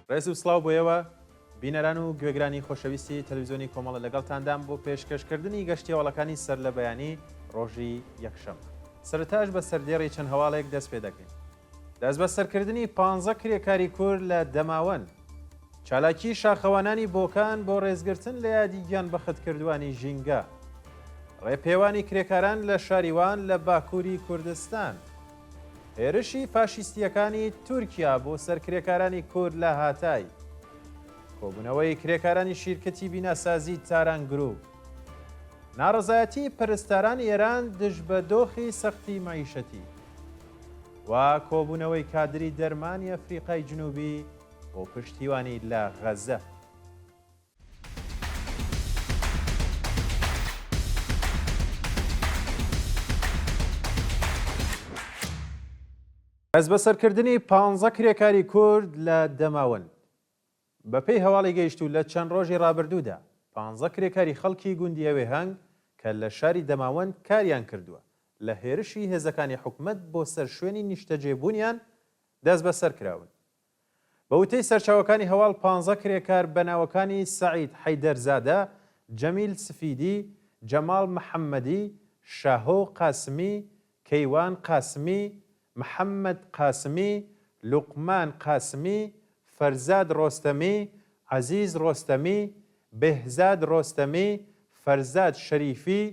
ڕێز و سڵاو بۆ ئێوە بینەران و گوێگرانی خۆشەویستی تەلەڤیزیۆنی کۆمەڵە لەگەڵتاندام بۆ پێشکەشکردنی گەشتیەوەڵەکانی سەر لە بەیانی ڕۆژی یەکشەممە. سەرەتاش بە سەردێڕی چەند هەواڵێک دەست پێ دەکەین. دەستبەسەرکردنی پانزە کرێکاری کورد لە دەماوەند. چالاکیی شاخەوانانی بۆکان بۆ ڕێزگرتن لە یادی گیانبەختکردووانی ژینگە. ڕێپێوانی کرێکاران لە شاری وان لە باکووری کوردستان. هێرشی فاشیستییەکانی تورکیا بۆ سەر کرێکارانی کورد لە هاتای. کۆبوونەوەی کرێکارانی شیرکەتی بیناسازی تاران گروپ. ناڕەزایەتی پەرستارانی ئێران دژ بە دۆخی سەختی مەعیشەتی. و کۆبوونەوەی کادری دەرمانی ئەفریقای جنوبی بۆ پشتیوانی لە غەزە. دەستبەسەرکردنی پانزە کرێکاری کورد لە دەماوەند. بەپێی هەواڵی گەیشتوو لە چەند ڕۆژی ڕابردوودا پانزە کرێکاری خەڵکی گوندی ئەوێهەنگ کە لە شاری دەماوەند کاریان کردووە لە هێرشی هێزەکانی حکومەت بۆ سەر شوێنی نیشتەجێبوونیان دەستبەسەر کراون. بە وتەی سەرچاوەکانی هەواڵ پانزە کرێکار بە ناوەکانی سەعید حەیدەرزادە، جەمیل سفیدی، جەماڵ محەممەدی، شاهۆ قاسمی، کەیوان قاسمی، محەممەد قاسمی، لوقمان قاسمی، فەرزاد ڕۆستەمی، عەزیز ڕۆستەمی، بێهزاد ڕۆستەمی، فەرزاد شەریفی،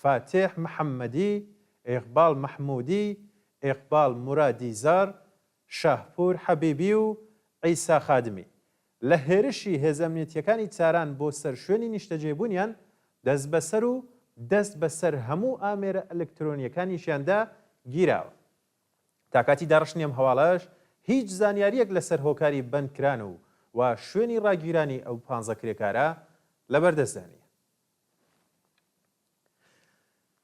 فاتێح محەممەدی، ئێقباڵ مەحموودی، ئێقباڵ مورادیزەڕ، شاهپوور حەبیبی و عیسا خادمی، لە هێرشی هێزە ئەمنیەتییەکانی تاران بۆ سەر شوێنی نیشتەجێبوونیان دەستبەسەر و دەست بەسەر هەموو ئامێرە ئەلکترۆنییەکانیشیاندا گیراوە. تا کاتی داڕشتنی ئەم هەواڵەش هیچ زانیارییەک لەسەر هۆکاری بەندکران و و شوێنی ڕاگیرانی ئەو پانزە کرێکارە لەبەردەستدا نییە.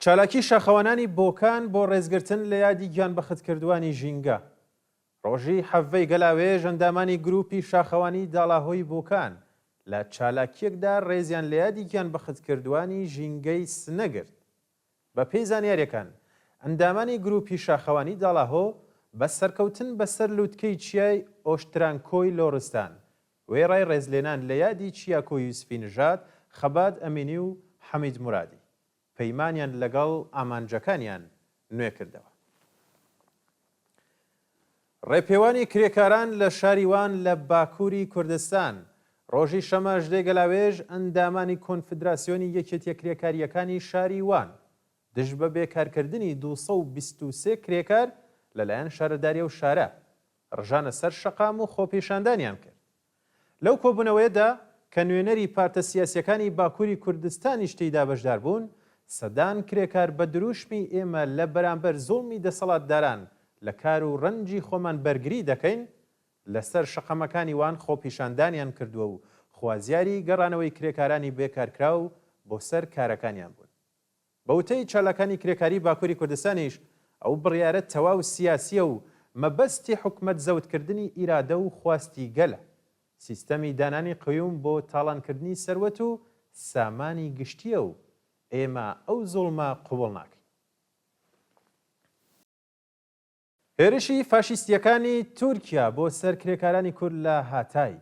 چالاکی شاخەوانانی بۆکان بۆ ڕێزگرتن لە یادی گیانبەختکردووانی ژینگە. ڕۆژی حەڤەی گەلاوێژ ئەندامانی گرووپی شاخەوانی داڵاهۆی بۆکان لە چالاکییەکدا ڕێزیان لە یادی گیانبەختکردووانی ژینگەی سنە گرت. بە پێی زانیارییەکان، ئەندامانی گرووپی شاخەوانی داڵاهۆ بە سەرکەوتن بەسەر لووتکەی چیای ئۆشترانکۆی لۆڕستان، وێڕای ڕێزلێنان لە یادی چیاکۆ یوسفی نژاد، خەبات ئەمینی و حەمید مورادی، پەیمانیان لەگەڵ ئامانجەکانیان نوێ کردەوە. ڕێپێوانی کرێکاران لە شاری وان لە باکووری کوردستان، ڕۆژی شەمە هەژدەی گەلاوێژ ئەندامانی کۆنفدراسیۆنی یەکێتیە کرێکارییەکانی شاری وان دژ بە بێکارکردنی 223 کرێکار لەلایەن شارەداری ئەو شارە ڕژانە سەر شەقام و خۆپیشاندانیان کرد. لەو کۆبوونەوەیەدا کە نوێنەری پارتە سیاسییەکانی باکووری کوردستانیش تێیدا بەشدار بوون، سەدان کرێکار بە درووشمی ئێمە لە بەرامبەر زوڵمی دەسەڵاتداران لە کار و ڕەنجی خۆمان بەرگری دەکەین لەسەر شەقەمەکانی وان خۆپیشاندانیان کردووە و خوازیاری گەڕانەوەی کرێکارانی بێکارکراو بۆ سەر کارەکانیان بوون. بە وتەی چالاکانی کرێکاری باکوری کوردستانیش، ئەو بڕیارە تەواو سیاسییە و مەبەستی حکومەت زەوتکردنی ئیرادە و خواستی گەلە. سیستەمی دانانی قەیوم بۆ تاڵانکردنی سەروەت و سامانی گشتییە و ئێمە ئەو زوڵمە قبوڵ ناکەین. هێرشی فاشیستییەکانی تورکیا بۆ سەر کرێکارانی کورد لە هاتای.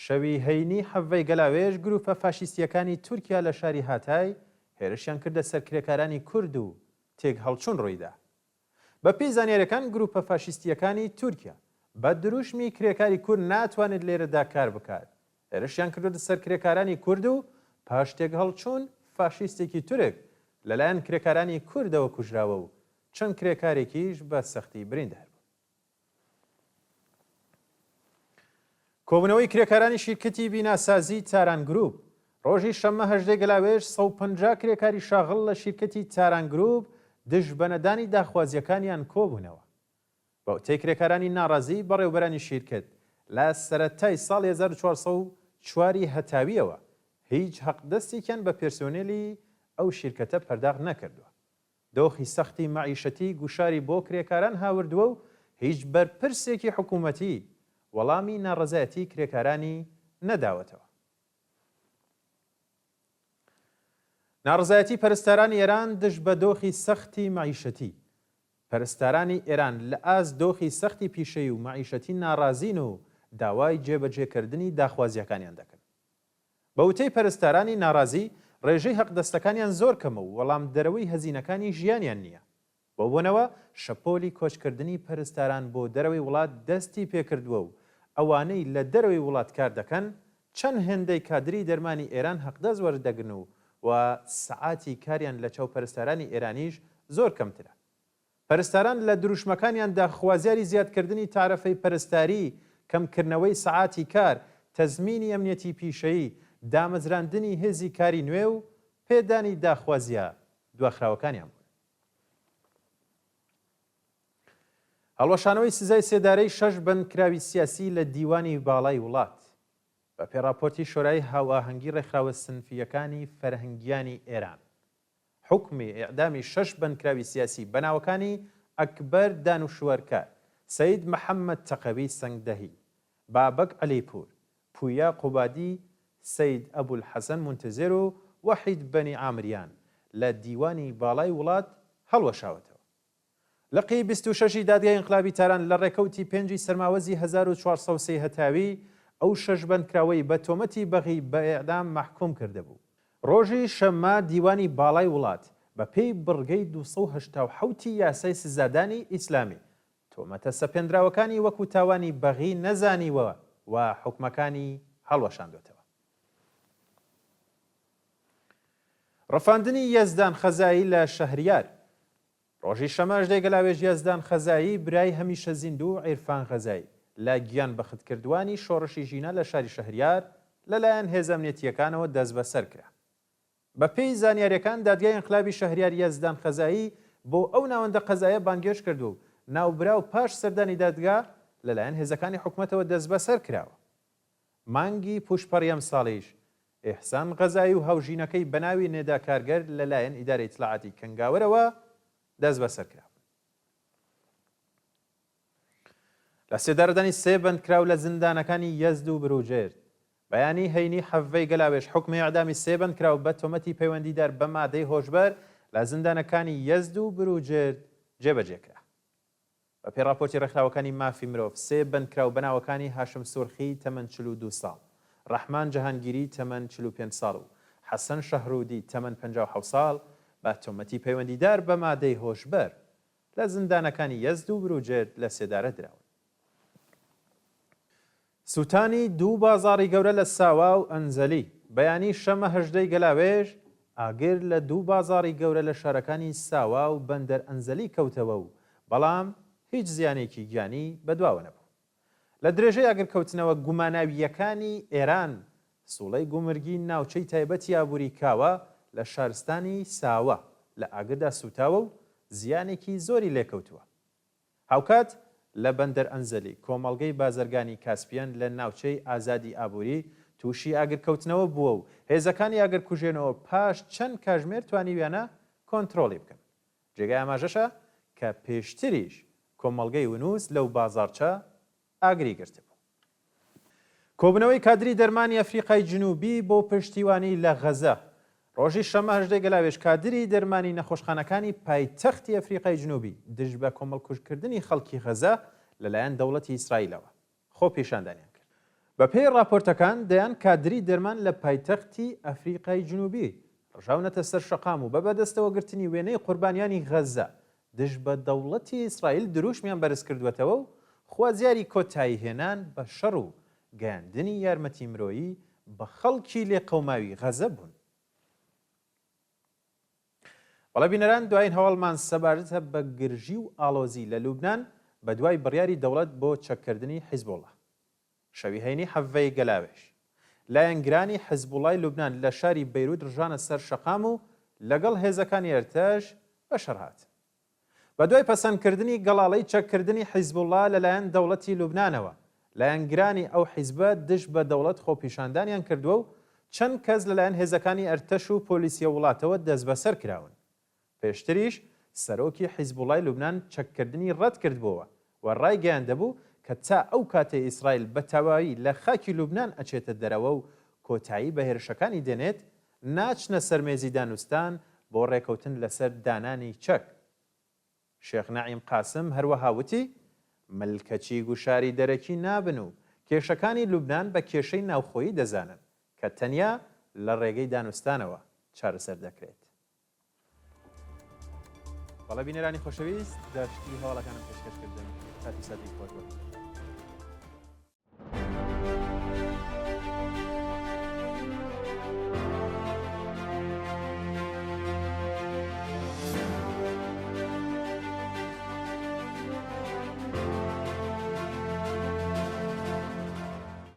شەوی هەینی حەڤەی گەلاوێژ گروپە فاشیستییەکانی تورکیا لە شاری هاتای هێرشیان کردە سەر کرێکارانی کورد و تێکهەڵچوون ڕوویدا. بە پێی زانیارییەکان گروپە فاشیستییەکانی تورکیا بە دروشمی کرێکاری کورد ناتوانێت لێرەدا کار بکات هێرشیان کردۆتە سەر کرێکارانی کورد و پاش تێکهەڵچوون فاشیستێکی تورک لەلایەن کرێکارانی کوردەوە کوژراوە و چەند کرێکارێکیش بە سەختی بریندار بوون. کۆبوونەوەی کرێکارانی شیرکەتی بیناسازی تاران گروپ ڕۆژی شەممە هەژدەی گەلاوێژ 150 کرێکاری شاغڵ لە شیرکەتی تاران گروپ دژ بە نەدانی داخوازییەکانیان کۆبوونەوە. بە وتەی کرێکارانی ناڕازی بەڕێوبەرانی شیرکەت لە سەرەتای ساڵی 1404 ی هەتاوییەوە هیچ هەقدەستێکیان بە پێرسۆنێلی ئەو شیرکەتە پەرداخت نەکردووە. دۆخی سەختی مەعیشەتی گوشاری بۆ کرێکاران هاوردووە و هیچ بەرپرسێکی حکوومەتی وەڵامی ناڕەزایەتی کرێکارانی نەداوەتەوە. ناڕەزایەتی پەرستارانی ئێران دژ بە دۆخی سەختی مەعیشەتی پەرستارانی ئێران لە ئاست دۆخی سەختی پیشەیی و مەعیشەتی ناڕازین و داوای جێبەجێکردنی داخوازییەکانیان دەکەن. بە وتەی پەرستارانی ناڕازی، ڕێژەی هەقدەستەکانیان زۆر کەمە و وەڵامدەرەوەی هەزینەکانی ژیانیان نییە. بەو بۆنەوە شەپۆلی کۆچکردنی پەرستاران بۆ دەرەوەی وڵات دەستی پێکردووە و ئەوانەی لە دەرەوەی وڵات کار دەکەن چەند هێندەی کادری دەرمانی ئێران هەقدەست وەردەگرن و و سەعاتی کاریان لە چاو پەرستارانی ئێرانیش زۆر کەمترە. پەرستاران لە دروشمەکانیاندا خوازیاری زیادکردنی تارەفەی پەرستاری، کەمکردنەوەی سەعاتی کار، تەزمینی ئەمنیەتی پیشەیی، دامەزراندنی هێزی کاری نوێ و پێدانی داخوازییە دواخراوەکانیان بوون. هەڵوەشانەوەی سزای سێدارەی شەش بەندکراوی سیاسی لە دیوانی باڵای وڵات. بە پێی ڕاپۆرتی شۆرای هاوئاهەنگی ڕێکخراوە سنفییەکانی فەرهەنگیانی ئێران، حوکمی ئێعدامی شەش بەندکراوی سیاسی بە ناوەکانی ئەکبەر دانوشوەرکار، سەید محەممەد تەقەوی سەنگدەهی، بابەک عەلیپوور، پویا قوبادی، سەید ئەبولحەسەن مونتەزێر و وەحید بەنی عامریان لە دیوانی باڵای وڵات هەڵوەشاوەتەوە. لقی 26 ی دادگای ئینقلابی تاران لە ڕێکەوتی پێنجی سەرماوەزی 1403 هەتاوی ئەو شەش بەندکراوەی بە تۆمەتی بەغی بە ئێعدام مەحکووم کردبوو. ڕۆژی شەممە دیوانی باڵای وڵات بە پێی بڕگەی 287 ی یاسای سزادانی ئیسلامی تۆمەتە سەپێندراوەکانی وەکو تاوانی بەغی نەزانیوە و حوکمەکانی هەڵوەشاندۆتەوە. ڕفاندنی یەزدان خەزایی لە شەهریار. ڕۆژی شەمە ئەژدەی گەلاوێژ یەزدان خەزایی برای هەمیشە زیندوو عیرفان غەزایی لە گیانبەختکردووانی شۆڕشی ژینا لە شاری شەهریار لەلایەن هێزە ئەمنیەتییەکانەوە دەستبەسەر کرا. بە پێی زانیاریەکان دادگای ئینقلابی شەهریار یەزدان خەزایی بۆ ئەو ناوەندە قەزایە بانگهێشت کردووە و ناوبراو پاش سەردانی دادگا لەلایەن هێزەکانی حکومەتەوە دەستبەسەر کراوە. مانگی پووشپەڕی ئەمساڵیش ئیحسان غەزایی و هاوژینەکەی بە ناوی نێدا کارگەر لەلایەن ئیدارەی ئیتلاعاتی کەنگاوەرەوە دەستبەسەر کرابوون. لە سێدارەدانی سێ بەندکراو لە زیندانەکانی یەزد و بروجێرد، بەیانی هەینی حەڤەی گەلاوێژ حوکمی ئێعدامی سێ بەندکراو بە تۆمەتی پەیوەندیدار بە مادەی هۆشبەر لە زیندانەکانی یەزد و بروجێرد جێبەجێ کرا. بە پێی ڕاپۆرتی ڕێکخراوەکانی مافی مرۆڤ، سێ بەندکراو بە ناوەکانی هاشم سورخی تەمەن 42 ساڵ، ڕەحمان جەهانگیری تەمەن 45 ساڵ و حەسەن شەهرودی تەمەن 57 ساڵ بە تۆمەتی پەیوەندیدار بە مادەی هۆشبەر لە زیندانەکانی یەزد و بروجێرد لە سێدارە دراون. سوتانی دوو بازاڕی گەورە لە ساوا و ئەنزەلی. بەیانی شەمە 18 ی گەلاوێژ، ئاگر لە دوو بازاڕی گەورە لە شارەکانی ساوا و بەندەر ئەنزەلی کەوتەوە و بەڵام هیچ زیانێکی گیانی بەدواوە نەبوو. لە درێژەی ئاگرکەوتنەوە گوماناوییەکانی ئێران، سوڵەی گومرگی ناوچەی تایبەتی ئابووری کاوە لە شارستانی ساوە لە ئاگردا سووتاوە و زیانێکی زۆری لێکەوتووە. هاوکات لە بەندەر ئەنزەلی، کۆمەڵگەی بازرگانی کاسپیەن لە ناوچەی ئازادی ئابووری تووشی ئاگرکەوتنەوە بووە و هێزەکانی ئاگرکوژێنەوە پاش چەند کاژمێر توانیویانە کۆنترۆڵی بکەن. جێگای ئاماژەشە کە پێشتریش کۆمەڵگەی ونووس لەو بازاڕچە ئاگری گرتبوو. کۆبوونەوەی کادری دەرمانی ئەفریقای جنوبی بۆ پشتیوانی لە غەزە ڕۆژی شەممە 18 گەلاوێژ کادری دەرمانی نەخۆشخانەکانی پایتەختی ئەفریقای جنوبی دژ بە کۆمەڵکوژکردنی خەڵکی غەزە لەلایەن دەوڵەتی ئیسرائیلەوە خۆپیشاندانیان کرد. بەپێی ڕاپۆرتەکان دەیان کادری دەرمان لە پایتەختی ئەفریقای جنوبی ڕژاونەتە سەر شەقام و بە بەدەستەوەگرتنی وێنەی قوربانیانی غەزە دژ بە دەوڵەتی ئیسرائیل دروشمیان بەرزکردووەتەوە و خوازیاری کۆتاییهێنان بە شەڕ و گەیاندنی یارمەتی مرۆیی بە خەڵکی لێقەوماوی غەزە بوون. بەڵێ بینەران دوایین هەواڵمان سەبارەتە بە گرژی و ئاڵۆزی لە لوبنان بە دوای بڕیاری دەوڵەت بۆ چەککردنی حیزبوڵا. شەوی هەینی حەڤەی گەلاوێژ لایەنگرانی حیزبوڵای لوبنان لە شاری بەیروت ڕژانە سەر شەقام و لەگەڵ هێزەکانی ئەرتەش بەشەڕ هاتن. بەدوای پەسەندکردنی گەڵاڵەی چەککردنی حیزبوڵا لەلایەن دەوڵەتی لوبنانەوە، لایەنگرانی ئەو حیزبە دژ بە دەوڵەت خۆپیشاندانیان کردووە و چەند کەس لەلایەن هێزەکانی ئەرتەش و پۆلیسی وڵاتەوە دەستبەسەر کراون. پێشتریش سەرۆکی حیزبوڵای لوبنان چەککردنی ڕەتکردبۆوە و ڕایگەیاندبوو کە تا ئەو کاتەی ئیسرائیل بە تەواوی لە خاکی لوبنان ئەچێتە دەرەوە و کۆتایی بە هێرشەکانی دێنێت، ناچنە سەر مێزی دانوستان بۆ ڕێکەوتن لەسەر دانانی چەک. شێخ نەعیم قاسم هەروەها وتی، ملکەچی گوشاری دەرەکی نابن و. کێشەکانی لوبنان بە کێشەی ناوخۆیی دەزانن کە تەنیا لە ڕێگەی دانوستانەوە چارەسەر دەکرێت. بەڵێ بینەرانی خۆشەویست داشتی هەواڵەکانم پێشکەش کردن کاتی ساتێکی خۆش بۆ.